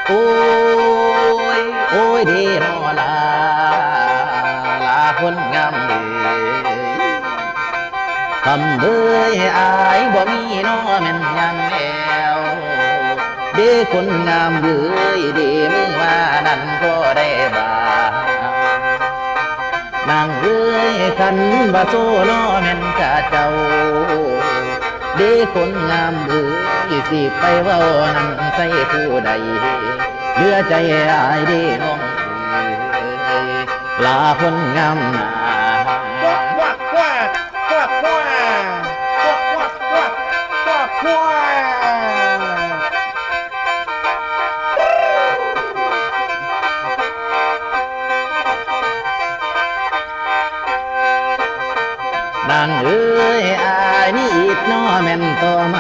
ໂອ້ຍ ໂອ້ຍເດນໍລາ ລາຄົນງາມເອີຍ ຄຳເອີຍ ອາຍບໍ່ມີນໍແມ່ນຫຍັງແລ້ວ ເດຄົນງາມເອີຍ ເດມື້ວານັ້ນກໍໄດ້ບາ ນາງເອີຍ ຄັນວ່າໂຊນໍແມ່ນກະເຈົ້າ ເດຄົນງາມເອີຍ ຊິໄປເວົ້ານັ້ນໃສ່ຜູ້ໃດ ເຫຼືອໃຈອາຍເດນ້ອງເອີຍ ລາຄົນງາມນາ. ນາງເອີຍ ອາຍມີອີກນໍແມ່ນຕໍ່ໄໝ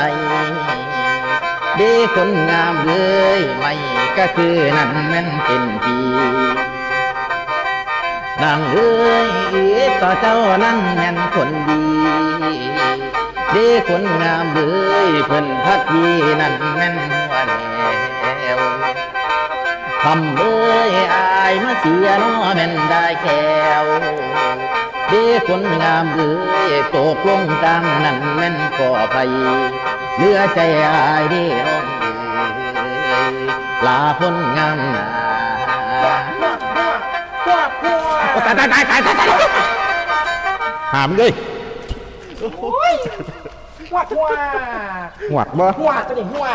ເດຄົນງາມເອີຍ ໄໝກະຄືນັ້ນແມ່ນເປັນຜີ ນາງເອີຍ ອີກຕໍ່ເຈົ້ານັ້ນແມ່ນຄົນດີ ເດຄົນງາມເອີຍ ເພິ່ນພັກດີນັ້ນແມ່ນຫົວແລ້ວ ຄຳເອີຍ ອາຍມາເສຍນໍແມ່ນດາຍແກ້ວ ເດຄົນງາມເອີຍ ຕົກລົງກາງນັ້ນແມ່ນກໍໄພ ເຫຼືອໃຈອາຍເດນ້ອງເອີຍ ລາຄົນງາມນາ. ໂອ້ ຕາຍ ຕາຍ ຕາຍ ຕາຍ ຕາຍ ຕາຍ ຫາມເອີຍ ໂອ້ຍ ຫວກ ຫວກ ຫວກບໍ່? ຫວກ ຕົວນີ້ຫວກ.